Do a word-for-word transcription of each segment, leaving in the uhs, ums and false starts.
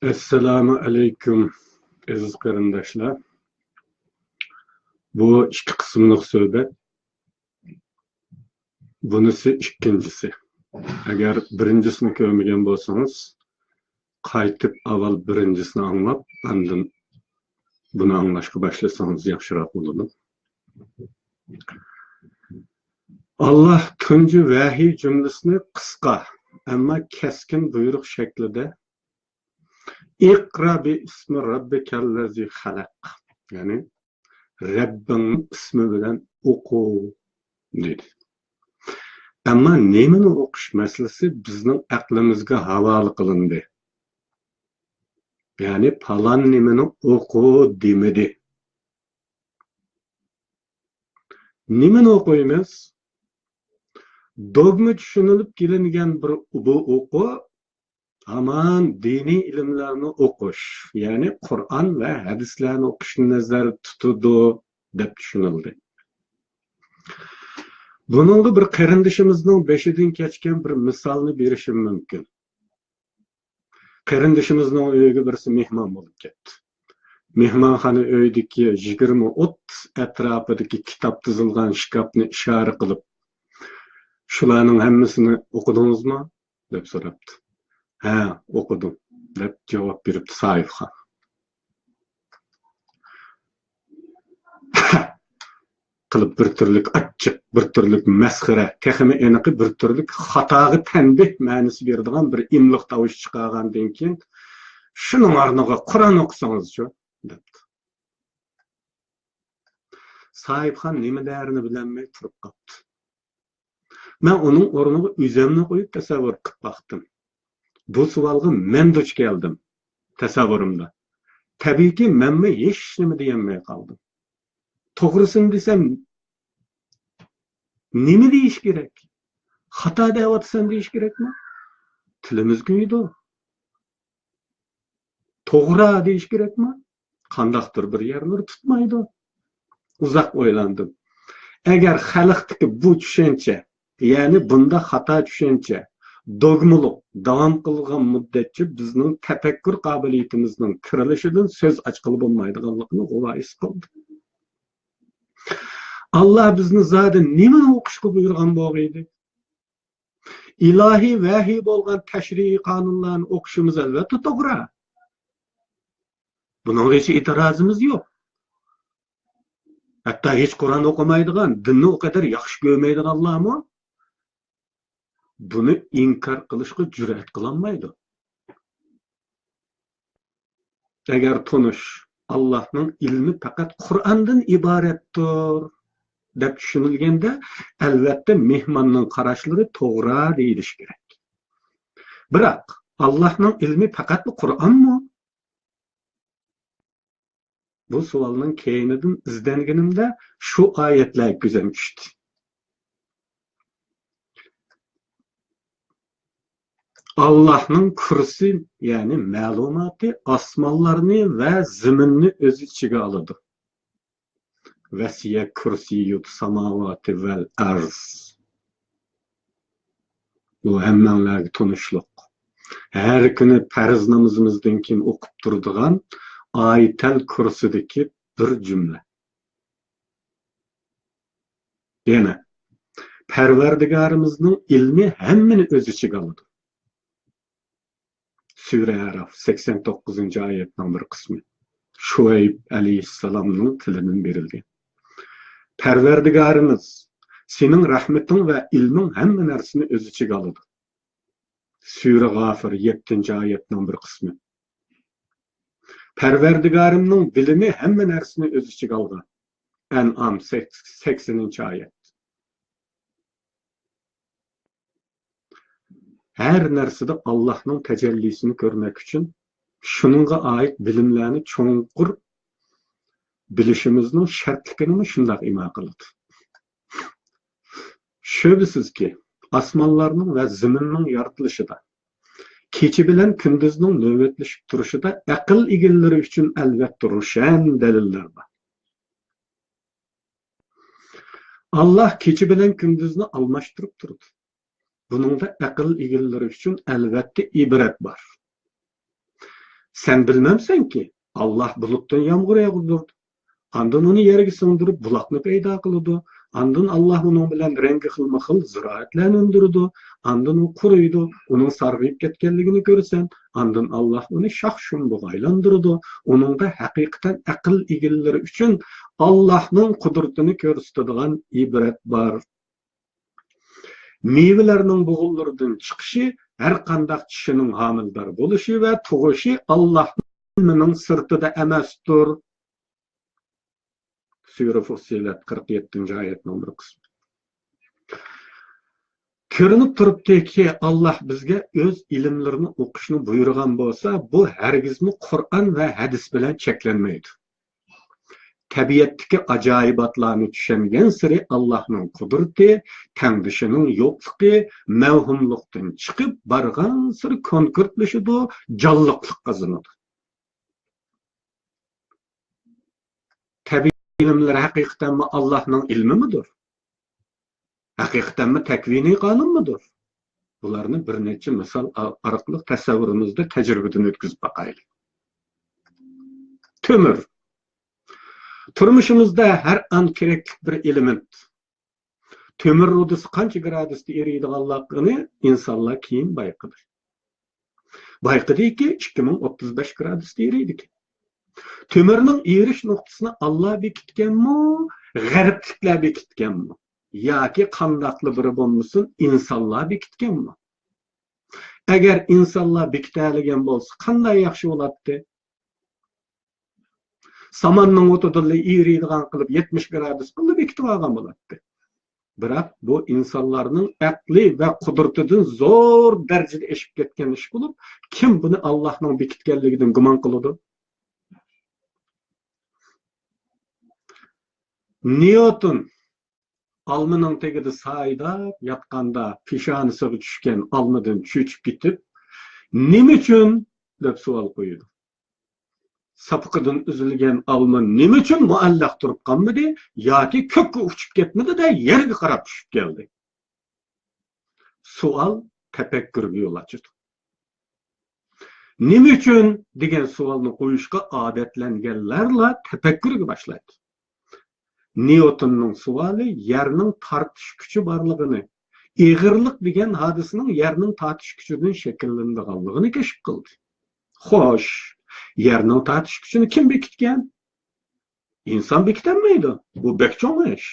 ئەسسالامۇ ئەلەيكۇم، ئەزىز قېرىنداشلار. بۇ ئىككى قىسىملىق سۆھبەت. بۇنىسى ئىككىنچىسى. ئەگەر بىرىنچىسىنى كۆرمىگەن بولسىڭىز، قايتىپ ئاۋۋال بىرىنچىسىنى ئاڭلاپ، ئاندىن بۇنى ئاڭلاشقا باشلىسىڭىز ياخشىراق بولىدۇ. ئاللاھ تۇنجى ۋەھىي جۈملىسىنى قىسقا، ئەمما كەسكىن بۇيرۇق شەكلىدە، «ئىقرا بىئىسمى رەببىكەللەزى خەلەق»، يەنى «رەببىڭنىڭ ئىسمى بىلەن ئوقۇ» دېدى. ئەمما نېمىنى ئوقۇش مەسىلىسى بىزنىڭ ئەقلىمىزگە ھاۋالە قىلىندى. يەنى پالان نېمىنى ئوقۇ دېمىدى. نېمىنى ئوقۇيمىز؟ دوگما چۈشىنىلىپ كېلىنگەن بىر بۇ ئوقۇ ھامان دىنىي ئىلىملەرنى ئوقۇش، يەنى قۇرئان ۋە ھەدىسلەرنى ئوقۇشنى نەزەردە تۇتىدۇ، دەپ چۈشىنىلدى. بۇنىڭغا بىر قېرىندىشىمىزنىڭ بېشىدىن كەچكەن بىر مىسالنى بېرىشىم مۇمكىن. قېرىندىشىمىزنىڭ ئۆيىگە بىرسى مېھمان بولۇپ كەپتۇ. مېھمانخانا ئۆيدىكى يىگىرمە ئوتتۇز ئەتراپىدىكى كىتاب تىزىلغان شكاپنى ئىشارە قىلىپ، «شۇلارنىڭ ھەممىسىنى ئوقۇدىڭىزمۇ؟» دەپ سوراپتۇ. «ھە، ئوقۇدۇم» دەپ جاۋاب بېرىپتۇ ساھىبخان. قىلىپ بىر تۈرلۈك ئاچچىق، بىر تۈرلۈك مەسخىرە، تېخىمۇ ئېنىقى بىر تۈرلۈك خاتاغا تەنبىھ مەنىسى بېرىدىغان بىر ئىملىق تاۋۇش چىقارغاندىن كېيىن، «شۇنىڭ ئارنىغا قۇرئان ئوقۇسىڭىزچۇ؟» دەپتۇ. ساھىبخان نېمە دەرىنى بىلەلمەي تۇرۇپ قاپتۇ. مەن ئۇنىڭ ئورنىغا ئۆزۈمنى قويۇپ تەسەۋۋۇر قىلىپ باقتىم. بۇ سوئالغا مەن دۇچ كەلدىم تەسەۋۋۇرۇمدا. تەبىئىيكى، مەنمۇ ھېچنېمە دېيەلمەي قالدىم. توغرىسىنى دېسەم، نېمە دېيىش كېرەك؟ «خاتا دەۋاتىسەن» دېيىش كېرەكمۇ؟ تىلىمىز كۆيىدۇ. «توغرا» دېيىش كېرەكمۇ؟ قانداقتۇر بىر يەرلىرى تۇتمايدۇ. ئۇزاق ئويلاندىم. ئەگەر خەلقتىكى بۇ چۈشەنچە، يەنى بۇنداق خاتا چۈشەنچە، دوگمىلىق داۋام قىلغان مۇددەتچە بىزنىڭ تەپەككۇر قابىلىيىتىمىزنىڭ تىرىلىشىدىن سۆز ئاچقىلى بولمايدىغانلىقىنى غۇۋا ھېس قىلدىم. ئاللا بىزنى زادى نېمىنى ئوقۇشقا بۇيرۇغان بولغىيدى؟ ئىلاھىي ۋەھىي بولغان تەشرىئىي قانۇنلارنى ئوقۇشىمىز ئەلۋەتتە توغرا. بۇنىڭغا ھېچ ئېتىرازىمىز يوق. ھەتتا ھېچ قۇرئان ئوقۇمايدىغان، دىننى ئۇ قەدەر ياخشى كۆرمەيدىغانلارمۇ بۇنى ئىنكار قىلىشقا جۈرئەت قىلالمايدۇ. ئەگەر تونۇش، ئاللاھنىڭ ئىلمى پەقەت قۇرئاندىن ئىبارەتتۇر، دەپ چۈشىنىلگەندە، ئەلۋەتتە، مېھماننىڭ قاراشلىرى توغرا دېيىلىشى كېرەك. بىراق، ئاللاھنىڭ ئىلمى پەقەتلا قۇرئانمۇ؟ بۇ سوئالنىڭ كەينىدىن ئىزدەنگىنىمدە، شۇ ئايەتلەرگە كۆزۈم چۈشتى. ئاللاھنىڭ كۇرسى، يەنى مەلۇماتى، ئاسمانلارنى ۋە زېمىننى ئۆز ئىچىگە ئالىدۇ. «وسع كرسيه السماوات والأرض». بۇ ھەممەڭلارگە تونۇشلۇق. ھەر كۈنى پەرز نامىزىمىزدىن كېيىن ئوقۇپ تۇرىدىغان ئايەتەل كۇرسىدىكى بىر جۈملە. يەنە، پەرۋەردىگارىمىزنىڭ ئىلمى ھەممىنى ئۆز ئىچىگە ئالىدۇ. سۈرە ئەراف، سەكسەن توققۇزىنچى ئايەتنىڭ بىر قىسمى. شۇئەيب ئەلەيھىسسالامنىڭ تىلىدىن بېرىلگەن. پەرۋەردىگارىمىز، سېنىڭ رەھمىتىڭ ۋە ئىلمىڭ ھەممە نەرسىنى ئۆز ئىچىگە ئالىدۇ. سۈرە غافىر، يەتتىنچى ئايەتنىڭ بىر قىسمى. پەرۋەردىگارىمنىڭ بىلىمى ھەممە نەرسىنى ئۆز ئىچىگە ئالغان. ئەنئام، سەك-، سەكسىنىنچى ئايەت. ھەر نەرسىدە ئاللاھنىڭ تەجەللىسىنى كۆرمەك ئۈچۈن شۇنىڭغا ئائىت بىلىملەرنى چوڭقۇر بىلىشىمىزنىڭ شەرتلىكىنىمۇ شۇنداق ئىما قىلىدۇ. شۈبھىسىزكى، ئاسمانلارنىڭ ۋە زېمىننىڭ يارىتىلىشىدا، كېچە بىلەن كۈندۈزنىڭ نۆۋەتلىشىپ تۇرۇشىدا ئەقىل ئىگىلىرى ئۈچۈن ئەلۋەتتە روشەن دەلىللەر بار. ئاللاھ كېچە بىلەن كۈندۈزنى ئالماشتۇرۇپ تۇرىدۇ. بۇنىڭدا ئەقىل ئىگىلىرى ئۈچۈن ئەلۋەتتە ئىبرەت بار. سەن بىلمەمسەنكى، ئاللاھ بۇلۇتتىن يامغۇر ياغدۇرىدۇ. ئاندىن ئۇنى يەرگە سىڭدۈرۈپ، بۇلاقنى پەيدا قىلىدۇ. ئاندىن ئاللاھ ئۇنىڭ بىلەن رەڭگى خىلمۇ خىل زىرائەتلەرنى ئۈندۈرىدۇ. ئاندىن ئۇ قۇرۇيدۇ. ئۇنىڭ سارغىيىپ كەتكەنلىكىنى كۆرىسەن. ئاندىن ئاللاھ ئۇنى شاخ-شۇمبىغا ئايلاندۇرىدۇ. ئۇنىڭدا ھەقىقەتەن ئەقىل ئىگىلىرى ئۈچۈن ئاللاھنىڭ قۇدرىتىنى كۆرسىتىدىغان ئىبرەت بار. مېۋىلەرنىڭ بۇغۇلىرىدىن چىقىشى، ھەر قانداق چىشىنىڭ ھامىلىدار بولۇشى ۋە تۇغۇشى ئاللاھنىڭ ئىلمىنىڭ سىرتىدا ئەمەستۇر. سۈرە فۇسسىلەت، قىرىق يەتتىنچى ئايەتنىڭ بىر قىسمى. كۆرۈنۈپ تۇرۇپتۇكى، ئاللاھ بىزگە ئۆز ئىلىملىرىنى ئوقۇشنى بۇيرۇغان بولسا، بۇ ھەرگىزمۇ قۇرئان ۋە ھەدىس بىلەن چەكلەنمەيدۇ. تەبىئەتتىكى ئاجايىباتلارنى چۈشەنگەنسېرى ئاللاھنىڭ قۇدرىتى، تەڭدىشىنىڭ يوقلۇقى، مەۋھۇملۇقتىن چىقىپ بارغانسېرى كونكرېتلىشىدۇ، جانلىقلىق قازىنىدۇ. تەبىئىي ئىلىملەر ھەقىقەتەنمۇ ئاللاھنىڭ ئىلمىمىدۇر؟ ھەقىقەتەنمۇ تەكۋىنىي قانۇنمىدۇر؟ بۇلارنى بىر نەچچە مىسال ئا-، ئارقىلىق تەسەۋۋۇرىمىزدە تەجرىبىدىن ئۆتكۈزۈپ باقايلى. تۆمۈر. تۇرمۇشىمىزدا ھەر ئان كېرەكلىك بىر ئېلېمېنت. تۆمۈر رۇدىسى قانچە گرادۇستا ئېرىيدىغانلىقىنى ئىنسانلار كېيىن بايقىدى. بايقىدىكى، ئىككى مىڭ ئوتتۇز بەش گرادۇستا ئېرىيدىكەن. تۆمۈرنىڭ ئېرىش نۇقتىسىنى ئاللا بېكىتكەنمۇ، غەربلىكلەر بېكىتكەنمۇ؟ ياكى قانداقلا بىرى بولمىسۇن، ئىنسانلار بېكىتكەنمۇ؟ ئەگەر ئىنسانلار بېكىتەلىگەن بولسا، قانداق ياخشى بولاتتى؟ ساماننىڭ ئوتىدىنلا ئېرىيدىغان قىلىپ، يەتمىش گرادۇس قىلىپ بېكىتىپ ئالغان بولاتتى. بىراق بۇ ئىنسانلارنىڭ ئەقلى ۋە قۇدرىتىدىن زور دەرىجىدە ئېشىپ كەتكەن ئىش بولۇپ، كىم بۇنى ئاللاھنىڭ بېكىتكەنلىكىدىن گۇمان قىلىدۇ؟ نيۇتون ئالمىنىڭ تېگىدە سايىداپ ياتقاندا، پېشانىسىغا چۈشكەن ئالمىدىن چۆچۈپ كېتىپ، «نېمە ئۈچۈن؟» دەپ سوئال قويىدۇ. ساپىقىدىن ئۈزۈلگەن ئالما نېمە ئۈچۈن مۇئەللەق تۇرۇپ قالمىدى ياكى كۆككە ئۇچۇپ كەتمىدى-دە، يەرگە قاراپ چۈشۈپ كەلدى؟ سوئال تەپەككۇرگە يول ئاچىدۇ. «نېمە ئۈچۈن؟» دېگەن سوئالنى قويۇشقا ئادەتلەنگەنلەرلا تەپەككۇرگە باشلايدۇ. نيۇتوننىڭ سوئالى يەرنىڭ تارتىش كۈچى بارلىقىنى، ئېغىرلىق دېگەن ھادىسىنىڭ يەرنىڭ تارتىش كۈچىدىن شەكىللىنىدىغانلىقىنى كەشىپ قىلدى. خوش، يەرنىڭ تارتىش كۈچىنى كىم بېكىتكەن؟ ئىنسان بېكىتەلمەيدۇ. بۇ بەك چوڭ ئىش.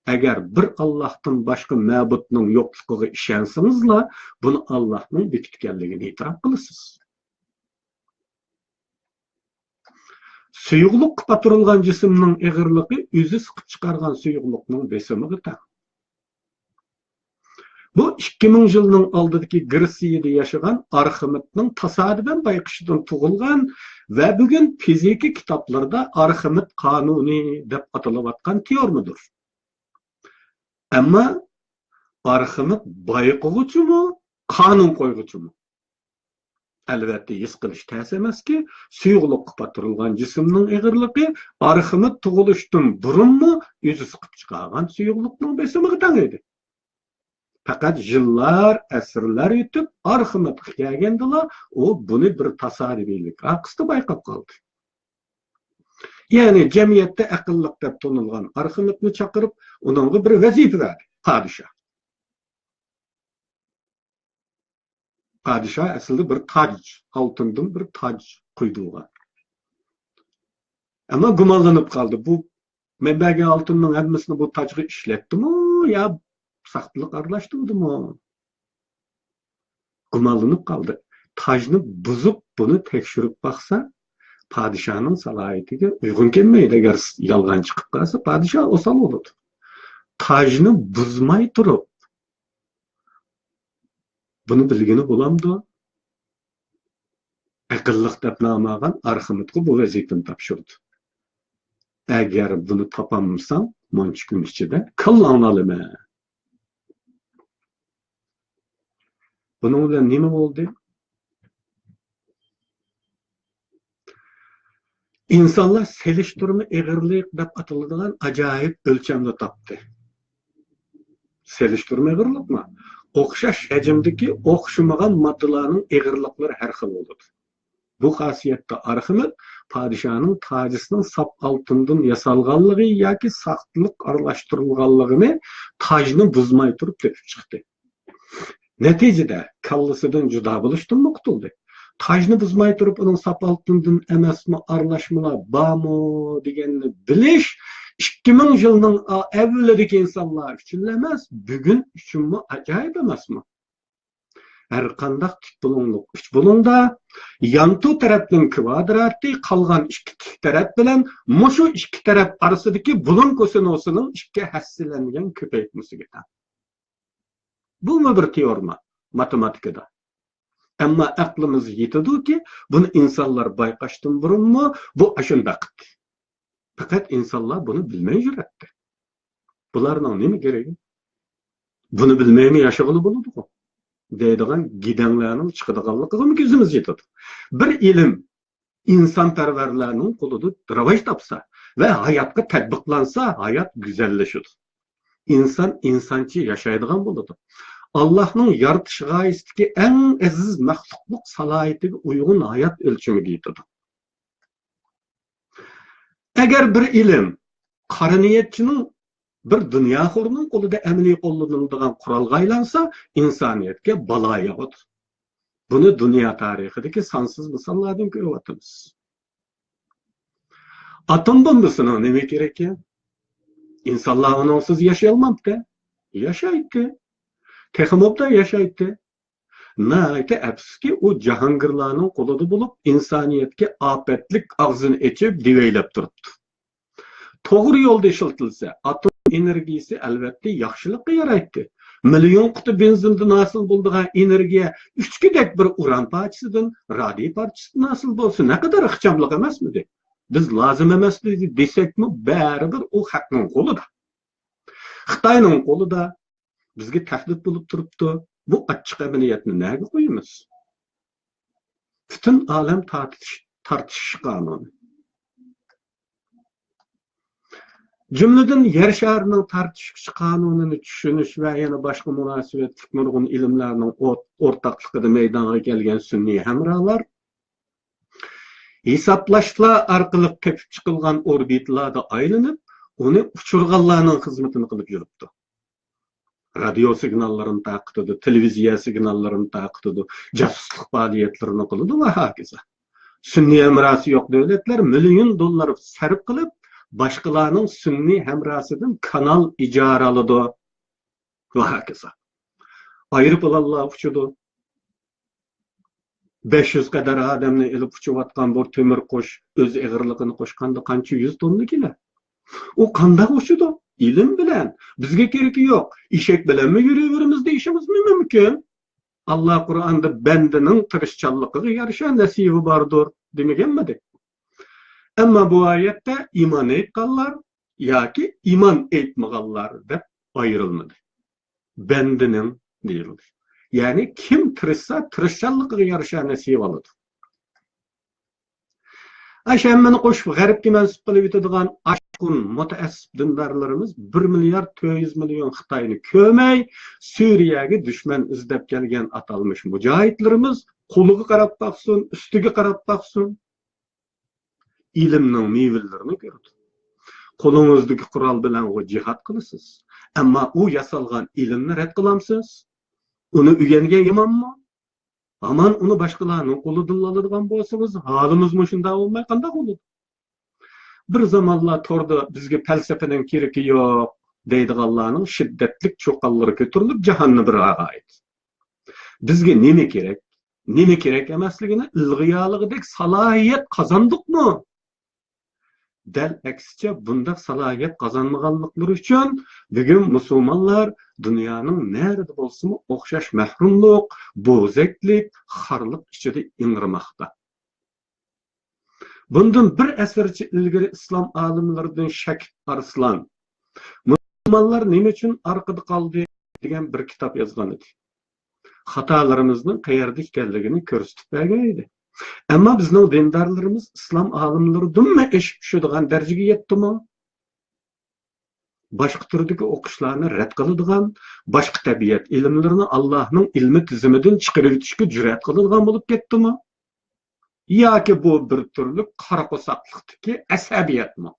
ئەگەر بىر ئاللاھتىن باشقا مەبۇدنىڭ يوقلۇقىغا ئىشەنسىڭىزلا، بۇنى ئاللاھنىڭ بېكىتكەنلىكىنى ئېتىراپ قىلىسىز. سۇيۇقلۇققا پاتۇرۇلغان جىسىمنىڭ ئېغىرلىقى ئۆزى سىقىپ چىقارغان سۇيۇقلۇقنىڭ بېسىمىغا تەڭ. بۇ ئىككى مىڭ يىلنىڭ ئالدىدىكى گرېتسىيەدە ياشىغان ئارخىمېدنىڭ تاسادىپەن بايقىشىدىن تۇغۇلغان ۋە بۈگۈن فىزىكا كىتابلىرىدا ئارخىمېد قانۇنى دەپ ئاتىلىۋاتقان تېئورېمىدۇر. ئەمما ئارخىمېد بايقىغۇچىمۇ، قانۇن قويغۇچىمۇ؟ ئەلۋەتتە، ھېس قىلىش تەس ئەمەسكى، سۇيۇقلۇققا پاتۇرۇلغان جىسىمنىڭ ئېغىرلىقى ئارخىمېد تۇغۇلۇشتىن بۇرۇنمۇ ئۆزى سىقىپ چىقارغان سۇيۇقلۇقنىڭ بېسىمىغا تەڭ ئىدى. پەقەت يىللار، ئەسىرلەر ئۆتۈپ، ئارخىمېدقا كەلگەندىلا، ئۇ بۇنى بىر تاسادىپىيلىك ئارقىسىدا بايقاپ قالدى. يەنى جەمئىيەتتە ئەقىللىق دەپ تونۇلغان ئارخىمېدنى چاقىرىپ، ئۇنىڭغا بىر ۋەزىپە بەردى پادىشاھ. پادىشاھ ئەسلىدە بىر تاج، ئالتۇندىن بىر تاج قويدۇرغان. ئەمما گۇمانلىنىپ قالدى. بۇ مەن بەرگەن ئالتۇننىڭ ھەممىسىنى بۇ تاجغا ئىشلەتتىمۇ يا ساختىلىق ئارىلاشتۇردىمۇ؟ گۇمانلىنىپ قالدى. تاجنى بۇزۇپ، بۇنى تەكشۈرۈپ باقسا، پادىشاھنىڭ سالاھىيىتىگە ئۇيغۇن كەلمەيدۇ. ئەگەر يالغان چىقىپ قالسا، پادىشاھ ئوسال بولىدۇ. تاجنى بۇزماي تۇرۇپ، بۇنى بىلگىلى بولامدۇ؟ ئەقىللىق دەپ نام ئالغان ئارخىمېدقا بۇ ۋەزىپىنى تاپشۇردى. ئەگەر بۇنى تاپالمىساڭ، مۇنچە كۈن ئىچىدە كاللاڭنى ئالىمەن. بۇنىڭ بىلەن نېمە بولدى؟ ئىنسانلار سېلىشتۇرما ئېغىرلىق دەپ ئاتىلىدىغان ئاجايىپ ئۆلچەمنى تاپتى. سېلىشتۇرما ئېغىرلىقمۇ؟ ئوخشاش ھەجىمدىكى ئوخشىمىغان ماددىلارنىڭ ئېغىرلىقلىرى ھەر خىل بولىدۇ. بۇ خاسىيەتتە ئارخىمېد پادىشاھنىڭ تاجىسىنىڭ ساپ ئالتۇندىن ياسالغانلىقى ياكى ساختىلىق ئارىلاشتۇرۇلغانلىقىنى تاجنى بۇزماي تۇرۇپ تېپىپ چىقتى. نەتىجىدە كاللىسىدىن جۇدا بولۇشتىنمۇ قۇتۇلدى. تاجنى بۇزماي تۇرۇپ ئۇنىڭ ساپ ئالتۇندىن ئەمەسمۇ، ئارىلاشمىلار بارمۇ دېگەننى بىلىش ئىككى مىڭ يىلنىڭ ئەۋۋىلىدىكى ئىنسانلار ئۈچۈنلا ئەمەس، بۈگۈن ئۈچۈنمۇ ئاجايىپ ئەمەسمۇ؟ ھەر قانداق تىك بۇلۇڭلۇق ئۈچ بۇلۇڭدا يانتۇ تەرەپنىڭ كۋادراتى قالغان ئىككى تىك تەرەپ بىلەن مۇشۇ ئىككى تەرەپ ئارىسىدىكى بۇلۇڭ كوسىنۇسىنىڭ ئىككى ھەسسىلەنگەن كۆپەيتمىسىگە تەڭ. بۇمۇ بىر تېئورېما ماتېماتىكىدا. ئەمما ئەقلىمىز يېتىدۇكى، بۇنى ئىنسانلار بايقاشتىن بۇرۇنمۇ بۇ ئاشۇنداق. پەقەت ئىنسانلار بۇنى بىلمەي يۈرەتتى. بۇلارنىڭ نېمە كېرىكى؟ بۇنى بىلمەيمۇ ياشىغىلى بولىدىغۇ؟ دەيدىغان گىدەڭلەرنىڭ چىقىدىغانلىقىغىمۇ كۆزىمىز يېتىدۇ. بىر ئىلىم ئىنسانپەرۋەرلەرنىڭ قولىدا راۋاج تاپسا ۋە ھاياتقا تەتبىقلانسا، ھايات گۈزەللىشىدۇ. ئىنسان ئىنسانچە ياشايدىغان بولىدۇ. ئاللاھنىڭ يارىتىش غايىسىدىكى ئەڭ ئەزىز مەخلۇقلۇق سالاھىيىتىگە ئۇيغۇن ھايات ئۆلچىمىگە يېتىدۇ. ئەگەر بىر ئىلىم قارا نىيەتچىنىڭ، بىر دۇنياخورنىڭ قولىدا ئەمەلىي قوللىنىلىدىغان قورالغا ئايلانسا، ئىنسانىيەتكە بالا ياغىدۇ. بۇنى دۇنيا تارىخىدىكى سانسىز مىساللاردىن كۆرۈۋاتىمىز. ئاتوم بومبىسىنىڭ نېمە كېرىكى؟ ئىنسانلار ئۇنىڭسىز ياشىيالمامتى؟ ياشايتتى. تېخىمۇ ئوبدان ياشايتتى. ناھايىتى ئەپسۇسكى، ئۇ جاھانگىرلارنىڭ قولىدا بولۇپ، ئىنسانىيەتكە ئاپەتلىك ئاغزىنى ئېچىپ دېۋەيلەپ تۇرۇپتۇ. توغرا يولدا ئىشلىتىلسە، ئاتوم ئېنېرگىيىسى ئەلۋەتتە ياخشىلىققا يارايتتى. مىليون قۇتا بېنزىندىن ھاسىل بولىدىغان ئېنېرگىيە ئۈچكىدەك بىر ئۇران پارچىسىدىن، رادىيو پارچىسىدىن ھاسىل بولسا نەقەدەر ئىخچاملىق ئەمەسمىدى؟ بىز لازىم ئەمەس دېسەكمۇ، بەرىبىر ئۇ خەقنىڭ قولىدا. خىتاينىڭ قولىدا. بىزگە تەھدىت بولۇپ تۇرۇپتۇ. بۇ ئاچچىق ئەمەلىيەتنى نەگە قويىمىز؟ پۈتۈن ئالەم تارتىش، تارتىشىش قانۇنى. جۈملىدىن يەر شارىنىڭ تارتىش كۈچى قانۇنىنى چۈشىنىش ۋە يەنە باشقا مۇناسىۋەتلىك نۇرغۇن ئىلىملەرنىڭ ئوت-، ئورتاقلىقىدا مەيدانغا كەلگەن سۈنئىي ھەمراھلار ھېسابلاشلار ئارقىلىق تېپىپ چىقىلغان ئوربىتىلاردا ئايلىنىپ، ئۇنى ئۇچۇرغانلارنىڭ خىزمىتىنى قىلىپ يۈرۈپتۇ. رادىيو سىگناللىرىنى تارقىتىدۇ، تېلېۋىزىيە سىگناللىرىنى تارقىتىدۇ، جاسۇسلۇق پائالىيەتلىرىنى قىلىدۇ ۋە ھاكازا. سۈنئىي ھەمراھى يوق دۆلەتلەر مىليون دوللار سەرپ قىلىپ، باشقىلارنىڭ سۈنئىي ھەمراھىسىدىن كانال ئىجارە ئالىدۇ ۋە ھاكازا. ئايروپىلانلار ئۇچىدۇ. بەش يۈز قەدەر ئادەمنى ئېلىپ ئۇچۇۋاتقان بۇ تۆمۈر قۇش ئۆز ئېغىرلىقىنى قوشقاندا قانچە يۈز توننا كېلە؟ ئۇ قانداق ئۇچىدۇ؟ ئىلىم بىلەن. بىزگە كېرىكى يوق. ئېشەك بىلەنمۇ يۈرۈۋېرىمىز دېيىشىمىزمۇ مۇمكىن. ئاللا قۇرئاندا بەندىنىڭ تىرىشچانلىقىغا يارىشا نەسىۋى باردۇر دېمىگەنمىدى؟ ئەمما بۇ ئايەتتە ئىمان ئېيتقانلار ياكى ئىمان ئېيتمىغانلار دەپ ئايرىلمىدى. بەندىنىڭ دېيىلدى. يەنى كىم تىرىشسا، تىرىشچانلىقىغا يارىشا نەسىۋى ئالىدۇ. ئاشۇ ھەممىنى قوشۇپ، غەربكە مەنسۇپ قىلىۋېتىدىغان ئاشقۇن، مۇتەئەسسىپ دىندارلىرىمىز بىر مىليارد تۆت يۈز مىليون خىتاينى كۆرمەي، سۈرىيەگە دۈشمەن ئىزدەپ كەلگەن ئاتالمىش مۇجاھىدلىرىمىز قولىغا قاراپ باقسۇن، ئۈستىگە قاراپ باقسۇن. ئىلىمنىڭ مېۋىلىرىنى كۆرىدۇ. قولىڭىزدىكى قورال بىلەنغۇ جىھاد قىلىسىز. ئەمما ئۇ ياسالغان ئىلىمنى رەت قىلامسىز؟ ئۇنى ئۆگەنگەن يامانمۇ؟ ھامان ئۇنى باشقىلارنىڭ قولىدىن ئالىدىغان بولسىڭىز، ھالىمىز مۇشۇنداق بولماي قانداق بولىدۇ؟ بىر زامانلار توردا بىزگە پەلسەپىنىڭ كېرىكى يوق دەيدىغانلارنىڭ شىددەتلىك چۇقانلىرى كۆتۈرۈلۈپ، جاھاننى بىر ئاغايتتى. بىزگە نېمە كېرەك، نېمە كېرەك ئەمەسلىكىنى ئىلغىيالىغۇدەك سالاھىيەت قازاندۇقمۇ؟ دەل ئەكسىچە، بۇنداق سالاھىيەت قازانمىغانلىقلىرى ئۈچۈن بۈگۈن مۇسۇلمانلار دۇنيانىڭ نەرىدە بولسىمۇ ئوخشاش مەھرۇملۇق، بوزەكلىك، خارلىق ئىچىدە ئىڭرىماقتا. بۇندىن بىر ئەسىرچە ئىلگىرى ئىسلام ئالىملىرىدىن شەكىپ ئارسلان «مۇسۇلمانلار نېمە ئۈچۈن ئارقىدا قالدى؟» دېگەن بىر كىتاب يازغان ئىدى. خاتالىرىمىزنىڭ قەيەردە ئىكەنلىكىنى كۆرسىتىپ بەرگەن ئىدى. ئەمما بىزنىڭ دىندارلىرىمىز ئىسلام ئالىملىرىدىنمۇ ئېشىپ چۈشىدىغان دەرىجىگە يەتتىمۇ؟ باشقا تۈردىكى ئوقۇشلارنى رەت قىلىدىغان، باشقا تەبىئەت ئىلىملىرىنى ئاللاھنىڭ ئىلمى تىزىمىدىن چىقىرىۋېتىشكە جۈرئەت قىلىدىغان بولۇپ كەتتىمۇ؟ ياكى بۇ بىر تۈرلۈك قارا قورساقلىقتىكى ئەسەبىيەتمۇ؟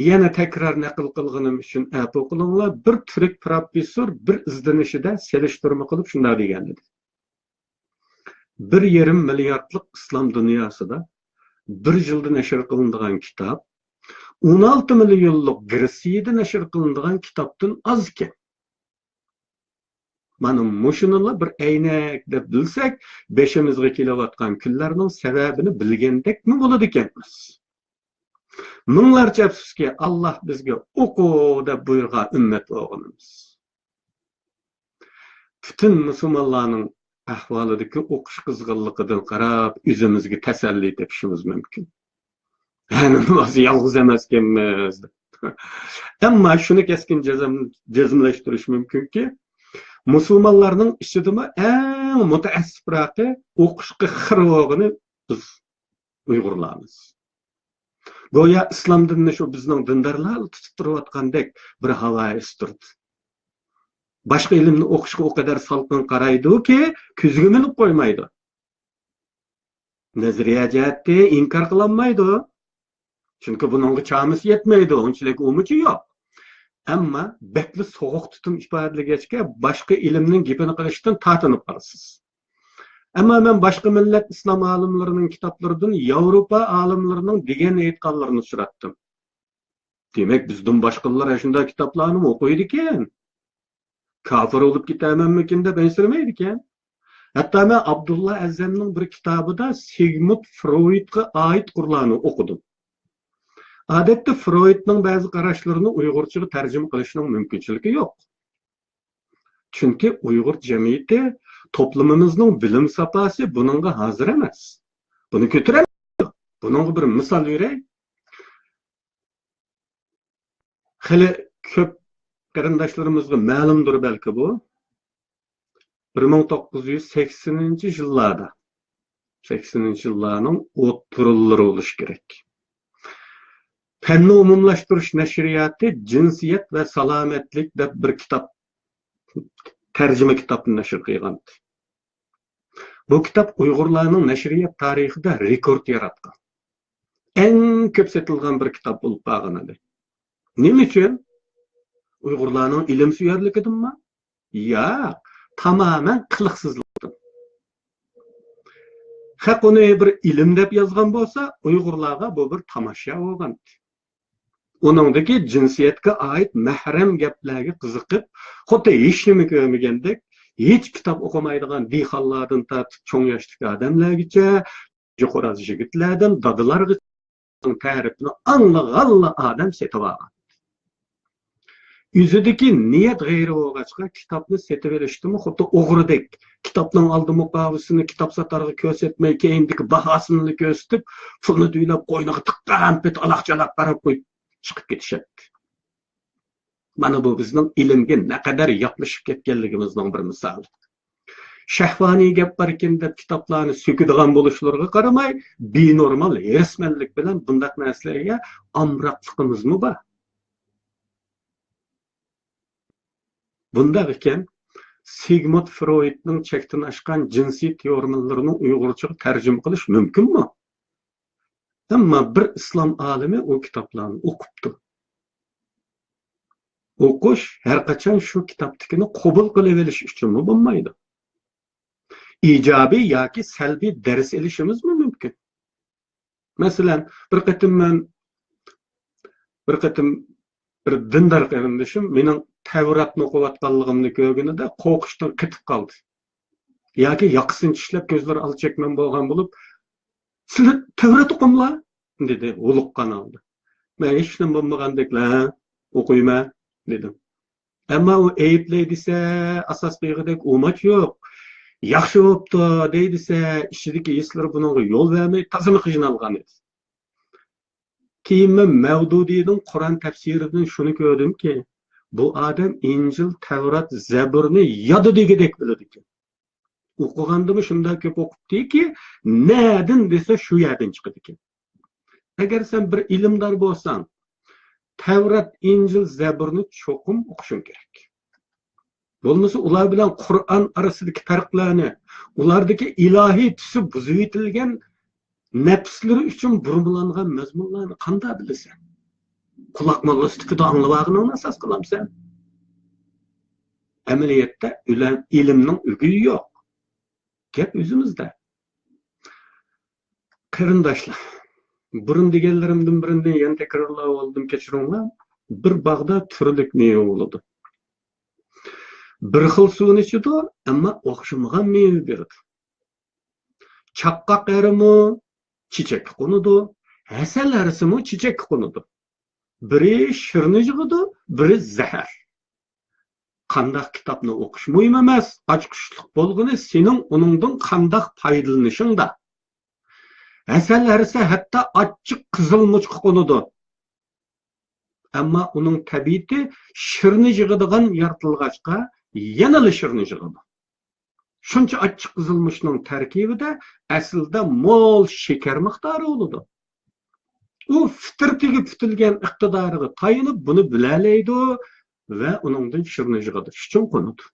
يەنە تەكرار نەقىل قىلغىنىم ئۈچۈن ئەپۇ قىلىڭلار، بىر تۈرك پروفېسسور بىر ئىزدىنىشىدە سېلىشتۇرما قىلىپ شۇنداق دېگەن ئىدى. بىر يېرىم مىلياردلىق ئىسلام دۇنياسىدا بىر يىلدا نەشر قىلىنىدىغان كىتاب ئون ئالتە مىليونلۇق گرېتسىيەدە نەشر قىلىنىدىغان كىتابتىن ئاز ئىكەن. مانا مۇشۇنىلا بىر ئەينەك دەپ بىلسەك، بېشىمىزغا كېلىۋاتقان كۈنلەرنىڭ سەۋەبىنى بىلگەندەكمۇ بولىدىكەنمىز. مىڭلارچە ئەپسۇسكى، ئاللا بىزگە ئوقۇ دەپ بۇيرۇغان ئۈممەت بولغىنىمىز. پۈتۈن مۇسۇلمانلارنىڭ ئەھۋالىدىكى ئوقۇش قىزغىنلىقىدىن قاراپ، ئۆزىمىزگە تەسەللى تېپىشىمىز مۇمكىن. ھە، نېمە بولسا يالغۇز ئەمەسكەنمىز دەپ. ئەمما شۇنى كەسكىن جەزم-، جەزملەشتۈرۈش مۇمكىنكى، مۇسۇلمانلارنىڭ ئىچىدىمۇ ئەڭ مۇتەئەسسىپراقى، ئوقۇشقا خىر بولغىنى بىز ئۇيغۇرلارمىز. گويا ئىسلام دىنىنى شۇ بىزنىڭ دىندارلار تۇتۇپ تۇرۇۋاتقاندەك بىر ھاۋا ئېسىپ تۇرىدۇ. باشقا ئىلىمنى ئوقۇشقا ئۇ قەدەر سالقىن قارايدۇكى، كۆزىگە مىلىپ قويمايدۇ. نەزەرىيە جەھەتتە ئىنكار قىلالمايدۇ. چۈنكى بۇنىڭغا چامىسى يەتمەيدۇ، ئۇنچىلىك ئۇمىچى يوق. ئەمما بەكلا سوغۇق تۇتۇم ئىپادىلىگەچكە، باشقا ئىلىمنىڭ گېپىنى قىلىشتىن تارتىنىپ قالىسىز. ئەمما مەن باشقا مىللەت ئىسلام ئالىملىرىنىڭ كىتابلىرىدىن ياۋروپا ئالىملىرىنىڭ دېگەن ئېيتقانلىرىنى ئۇچراتتىم. دېمەك، بىزدىن باشقىلار ئاشۇنداق كىتابلارنىمۇ ئوقۇيدىكەن. كاپىر بولۇپ كېتەرمەنمىكىن دەپ ئەنسىرىمەيدىكەن. ھەتتا مەن ئابدۇللا ئەزەمنىڭ بىر كىتابىدا سىگمۇند فرويدقا ئائىت قۇرلارنى ئوقۇدۇم. ئادەتتە فرويدنىڭ بەزى قاراشلىرىنى ئۇيغۇرچىغا تەرجىمە قىلىشنىڭ مۇمكىنچىلىكى يوق. چۈنكى ئۇيغۇر جەمئىيىتى، توپلىمىمىزنىڭ بىلىم ساپاسى بۇنىڭغا ھازىر ئەمەس. بۇنى كۆتۈرەلمەيدۇ. بۇنىڭغا بىر مىسال بېرەي. خېلى كۆپ قېرىنداشلىرىمىزغا مەلۇمدۇر بەلكى بۇ. بىر مىڭ توققۇز يۈز سەكسىنىنچى يىللاردا، سەكسىنىنچى يىللارنىڭ ئوتتۇرىلىرى بولۇشى كېرەك. پەننى ئومۇملاشتۇرۇش نەشرىياتى جىنسىيەت ۋە سالامەتلىك دەپ بىر كىتاب، تەرجىمە كىتابنى نەشر قىلغانىدى. بۇ كىتاب ئۇيغۇرلارنىڭ نەشرىيات تارىخىدا رېكورت ياراتقان، ئەڭ كۆپ سېتىلغان بىر كىتاب بولۇپ قالغان ئىدى. نېمە ئۈچۈن؟ ئۇيغۇرلارنىڭ ئىلىمسۆيەرلىكىدىنمۇ؟ ياق، تامامەن قىلىقسىزلىقتىن. خەق ئۇنى بىر ئىلىم دەپ يازغان بولسا، ئۇيغۇرلارغا بۇ بىر تاماشا بولغان. ئۇنىڭدىكى جىنسىيەتكە ئائىت مەھرەم گەپلەرگە قىزىقىپ، خۇددى ھېچنېمە كۆرمىگەندەك، ھېچ كىتاب ئوقۇمايدىغان دېھقانلاردىن تارتىپ چوڭ ياشتىكى ئادەملەرگىچە، جۇ خوراز يىگىتلەردىن دادىلارغىچە تەرىپىنى ئاڭلىغانلا ئادەم سېتىۋالغان. ئۆزىدىكى نىيەت غەيرىي بولغاچقا، كىتابنى سېتىۋېلىشتىمۇ خۇددى ئوغرىدەك، كىتابنىڭ ئالدى مۇقاۋىسىنى كىتاب ساتارغا كۆرسەتمەي، كەينىدىكى باھاسىنىلا كۆرسىتىپ، پۇلنى تۈگىلەپ، قوينىغا تىققان پېتى ئالاقچالاپ قاراپ قويۇپ چىقىپ كېتىشەتتى. مانا بۇ بىزنىڭ ئىلىمگە نەقەدەر ياپلىشىپ كەتكەنلىكىمىزنىڭ بىر مىسالى. شەھۋانىي گەپ باركەن دەپ كىتابلارنى سۆكىدىغان بولۇشلىرىغا قارىماي، بىنورمال ھېرىسمەنلىك بىلەن بۇنداق نەرسىلەرگە ئامراقلىقىمىزمۇ بار. بۇنداق ئىكەن، سىگمۇند فرويدنىڭ چەكتىن ئاشقان جىنسىي تېئورېمىلىرىنى ئۇيغۇرچىغا تەرجىمە قىلىش مۇمكىنمۇ؟ ئەمما بىر ئىسلام ئالىمى ئۇ كىتابلارنى ئوقۇپتۇ. ئوقۇش ھەر قاچان شۇ كىتابتىكىنى قوبۇل قىلىۋېلىش ئۈچۈنمۇ بولمايدۇ. ئىجابىي ياكى سەلبىي دەرس ئېلىشىمىزمۇ مۇمكىن. مەسىلەن، بىر قېتىم مەن، بىر قېتىم بىر دىندار قېرىندىشىم مېنىڭ تەۋراتنى ئوقۇۋاتقانلىقىمنى كۆرگىنىدە قورقۇشتىن قېتىپ قالدى. ياكى ياقىسىنى چىشلەپ كۆزلىرى ئالا چەكمەن بولغان بولۇپ، سىلەر تەۋرات ئوقۇملا؟ دېدى ھولۇققان ھالدا. مەن ھېچنېمە بولمىغاندەكلا ئوقۇيمەن دېدىم. ئەمما ئۇ ئەيىبلەي دېسە، ئاساس قىلغۇدەك ئۇماچ يوق. ياخشى بوپتۇ دەي دېسە، ئىچىدىكى ھېسلىرى بۇنىڭغا يول بەرمەي، تازىمۇ قىينالغان ئىدى. كېيىن مەن مەۋدۇدىنىڭ قۇرئان تەپسىرىدىن شۇنى كۆردۈمكى، بۇ ئادەم ئىنجىل، تەۋرات، زەبۇرنى يادا دېگۈدەك بىلىدىكەن. ئوقۇغاندىمۇ شۇنداق كۆپ ئوقۇپتىكى، نەدىن دېسە شۇ يەردىن چىقىدىكەن. ئەگەر سەن بىر ئىلىمدار بولساڭ، تەۋرات، ئىنجىل، زەبۇرنى چوقۇم ئوقۇشۇڭ كېرەك. بولمىسا ئۇلار بىلەن قۇرئان ئارىسىدىكى پەرقلەرنى، ئۇلاردىكى ئىلاھىي تۈسى بۇزۇۋېتىلگەن نەپسلىرى ئۈچۈن بۇرمىلانغان مەزمۇنلارنى قانداق بىلىسەن؟ قۇلاق موللىسى تېپىدا ئاڭلىۋالغىنىڭنى ئاساس قىلامسەن؟ ئەمەلىيەتتە ئۆلەم-، ئىلىمنىڭ ئۆگىيى يوق. گەپ ئۆزىمىزدە. قېرىنداشلار، بۇرۇن دېگەنلىرىمدىن بىرىنى يەنە تەكرارلاۋالدىم، كەچۈرۈڭلار. بىر باغدا تۈرلۈك مېۋە بولىدۇ. بىر خىل سۇنى ئىچىدۇ، ئەمما ئوخشىمىغان مېۋە بېرىدۇ. چاققاق ھەرىمۇ چېچەككە قونىدۇ، ھەسەل ھەرىسىمۇ چېچەككە قونىدۇ. بىرى شىرنى يىغىدۇ، بىرى زەھەر. قانداق كىتابنى ئوقۇش مۇھىم ئەمەس، ئاچقۇچلۇق بولغىنى سېنىڭ ئۇنىڭدىن قانداق پايدىلىنىشىڭدا. ھەسەل ھەرىسى ھەتتا ئاچچىق قىزىلمۇچقا قونىدۇ. ئەمما ئۇنىڭ تەبىئىتى شىرنى يىغىدىغان يارىتىلغاچقا، يەنىلا شىرنى يىغىدۇ. شۇنچە ئاچچىق قىزىلمۇچنىڭ تەركىبىدە ئەسلىدە مول شېكەر مىقدارى بولىدۇ. ئۇ فىترىتىگە پۈتۈلگەن ئىقتىدارىغا تايىنىپ بۇنى بىلەلەيدۇ ۋە ئۇنىڭدىن شىرنى يىغىدۇ. شۇ ئۈچۈن قونىدۇ.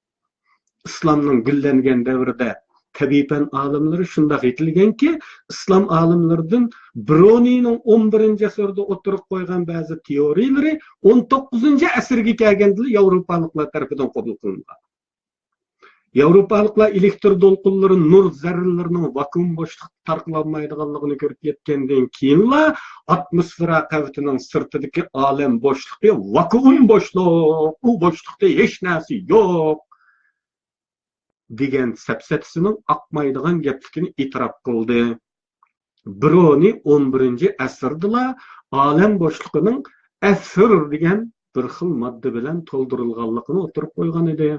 ئىسلامنىڭ گۈللەنگەن دەۋرىدە تەبىئىي پەن ئالىملىرى شۇنداق يېتىلگەنكى، ئىسلام ئالىملىرىدىن برونىنىڭ ئون بىرىنچى ئەسىردە ئوتتۇرىغا قويغان بەزى تېئورىيىلىرى ئون توققۇزىنچى ئەسىرگە كەلگەندىلا ياۋروپالىقلار تەرىپىدىن قوبۇل قىلىنغان. ياۋروپالىقلار ئېلېكتر دولقۇنلىرى نۇر زەررىلىرىنىڭ ۋاكۇئۇم بوشلۇقتا تارقىلالمايدىغانلىقىنى كۆرۈپ يەتكەندىن كېيىنلا، ئاتموسفېرا قەۋىتىنىڭ سىرتىدىكى ئالەم بوشلۇقى ۋاكۇئۇم بوشلۇق، ئۇ بوشلۇقتا ھېچ نەرسە يوق دېگەن سەپسەتىسىنىڭ ئاقمايدىغان گەپلىكىنى ئېتىراپ قىلدى. برونى ئون بىرىنچى ئەسىردىلا ئالەم بوشلۇقىنىڭ ئەسىر دېگەن بىر خىل ماددا بىلەن تولدۇرۇلغانلىقىنى ئوتتۇرىغا قويغان ئىدى.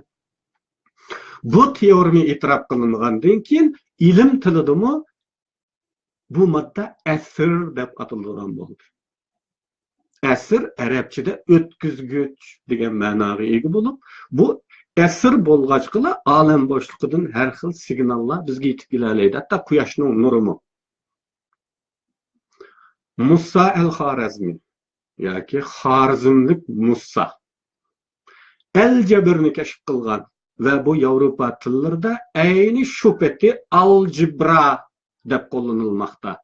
بۇ تېئورېما ئېتىراپ قىلىنغاندىن كېيىن، ئىلىم تىلىدىمۇ بۇ ماددا ئەسىر دەپ ئاتىلىدىغان بولدى. ئەسىر ئەرەبچىدە ئۆتكۈزگۈچ دېگەن مەناغا ئىگە بولۇپ، بۇ ئەسىر بولغاچقىلا ئالەم بوشلۇقىدىن ھەر خىل سىگناللار بىزگە يېتىپ كېلەلەيدۇ. ھەتتا قۇياشنىڭ نۇرىمۇ. مۇسسا ئەل خارەزمى ياكى خارزملىك مۇسسا ئەل جەبرنى كەشىپ قىلغان ۋە بۇ ياۋروپا تىللىرىدا ئەينى شۇ پېتى ئالجېبرا دەپ قوللىنىلماقتا.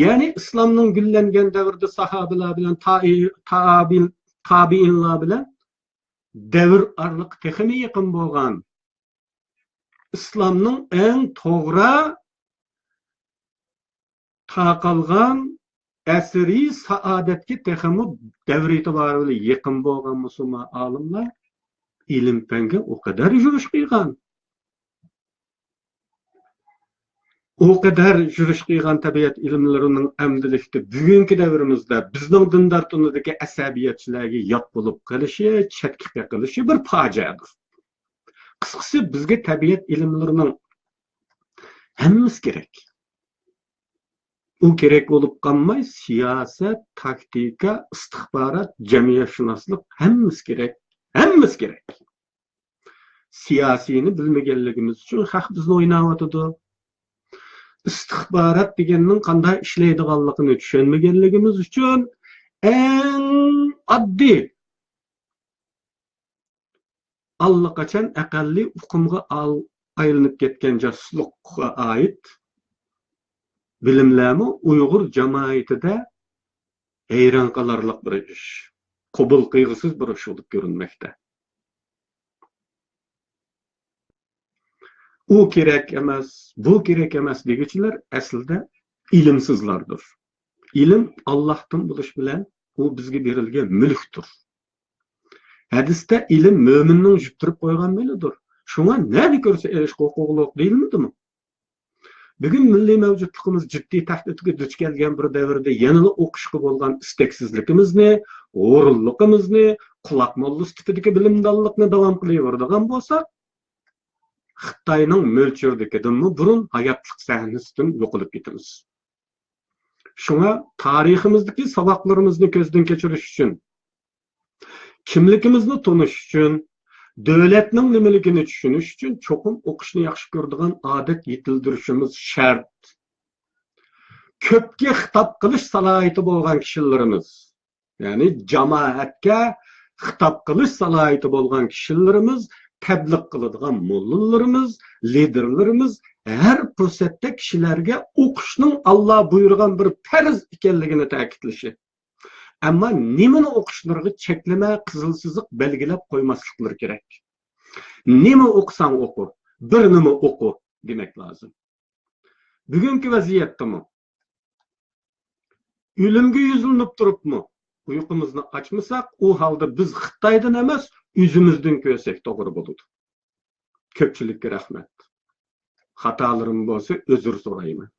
يەنى ئىسلامنىڭ گۈللەنگەن دەۋرىدە ساھابىلەر بىلەن تائى-، تائابىل-، تابىئىنلار بىلەن دەۋر ئارىلىقى تېخىمۇ يېقىن بولغان، ئىسلامنىڭ ئەڭ توغرا تارقالغان ئەسىرى سائادەتكە تېخىمۇ دەۋر ئېتىبارى بىلەن يېقىن بولغان مۇسۇلمان ئالىملار ئىلىم-پەنگە ئۇ قەدەر يۈرۈش قىلغان، ئۇ قەدەر يۈرۈش قىلغان تەبىئەت ئىلىملىرىنىڭ ئەمدىلىكتە بۈگۈنكى دەۋرىمىزدە بىزنىڭ دىندار تونىدىكى ئەسەبىيەتچىلەرگە يات بولۇپ قېلىشى، چەتكە قېقىلىشى بىر پاجىئەدۇر. قىسقىسى، بىزگە تەبىئەت ئىلىملىرىنىڭ ھەممىسى كېرەك. ئۇ كېرەك بولۇپ قالماي، سىياسەت، تاكتىكا، ئىستىخبارات، جەمئىيەتشۇناسلىق، ھەممىسى كېرەك. ھەممىسى كېرەك. سىياسىينى بىلمىگەنلىكىمىز ئۈچۈن خەق بىزنى ئويناۋاتىدۇ. ئىستىخبارات دېگەننىڭ قانداق ئىشلەيدىغانلىقىنى چۈشەنمىگەنلىكىمىز ئۈچۈن ئەڭ ئاددىي، ئاللىقاچان ئەقەللىي ئۇقۇمغا ئال-، ئايلىنىپ كەتكەن جاسۇسلۇققا ئائىت بىلىملەرمۇ ئۇيغۇر جامائىتىدە ھەيران قالارلىق بىر ئىش، قوبۇل قىلغۇسىز بىر ئىش بولۇپ كۆرۈنمەكتە. ئۇ كېرەك ئەمەس، بۇ كېرەك ئەمەس دېگۈچىلەر ئەسلىدە ئىلىمسىزلاردۇر. ئىلىم ئاللاھتىن بولۇش بىلەن ئۇ بىزگە بېرىلگەن مۈلۈكتۇر. ھەدىستە ئىلىم مۆمىننىڭ يۈتتۈرۈپ قويغان مېلىدۇر. شۇڭا نەدە كۆرسە ئېلىشقا ھوقۇقلۇق دېيىلمىدىمۇ؟ بۈگۈن مىللىي مەۋجۇتلۇقىمىز جىددىي تەھدىتكە دۇچ كەلگەن بىر دەۋردە يەنىلا ئوقۇشقا بولغان ئىستەكسىزلىكىمىزنى، ھۇرۇنلۇقىمىزنى، قۇلاق موللىسى تىپىدىكى بىلىمدانلىقنى داۋام قىلىۋېرىدىغان بولساق، خىتاينىڭ مۆلچىرىدىكىدىنمۇ بۇرۇن ھاياتلىق سەھنىسىدىن يوقىلىپ كېتىمىز. شۇڭا تارىخىمىزدىكى ساۋاقلىرىمىزنى كۆزدىن كەچۈرۈش ئۈچۈن، كىملىكىمىزنى تونۇش ئۈچۈن، دۆلەتنىڭ نېمىلىكىنى چۈشىنىش ئۈچۈن چوقۇم ئوقۇشنى ياخشى كۆرىدىغان ئادەت يېتىلدۈرۈشىمىز شەرت. كۆپكە خىتاب قىلىش سالاھىيىتى بولغان كىشىلىرىمىز، يەنى جامائەتكە خىتاب قىلىش سالاھىيىتى بولغان كىشىلىرىمىز تەبلىغ قىلىدىغان موللىلىرىمىز، لىدېرلىرىمىز ھەر پۇرسەتتە كىشىلەرگە ئوقۇشنىڭ ئاللا بۇيرۇغان بىر پەرز ئىكەنلىكىنى تەكىتلىشى، ئەمما نېمىنى ئوقۇشلىرىغا چەكلىمە، قىزىل سىزىق بەلگىلەپ قويماسلىقلىرى كېرەك. نېمە ئوقۇساڭ ئوقۇ، بىرنېمە ئوقۇ دېمەك لازىم. بۈگۈنكى ۋەزىيەتتىمۇ ئۆلۈمگە يۈزلىنىپ تۇرۇپمۇ ئۇيقۇمىزنى ئاچمىساق، ئۇ ھالدا بىز خىتايدىن ئەمەس، ئۆزىمىزدىن كۆرسەك توغرا بولىدۇ. كۆپچىلىككە رەھمەت. خاتالىرىم بولسا ئۆزۈر سورايمەن.